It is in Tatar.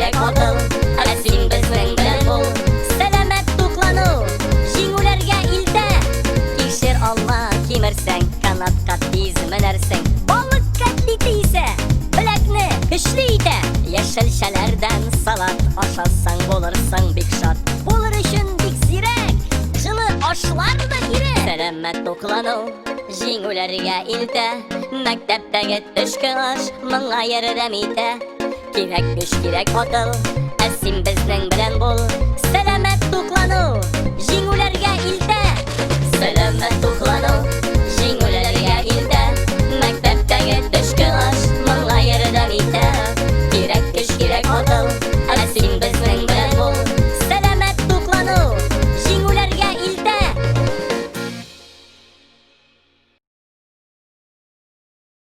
кирәк акыл, Ә син безнең белән бул. Сәламәт туклану җиңүләргә илтә. Кишер, алма кимерсәң, канатка тиз менәрсең. Балык кәтлите исә беләкне көчле итә. Яшелчәләрдән салат ашасаң, булырсың бик шат. Булыр өчен бик зирәк, җылы ашлар да кирәк. Сәламәт туклану җиңүләргә илтә. Мәктәптәге төшке аш моңа ярдәм итә. Кирәк көч, кирәк акыл, ә син безнең белән бул. Сәламәт туклану җиңүләргә илтә. Сәламәт туклану.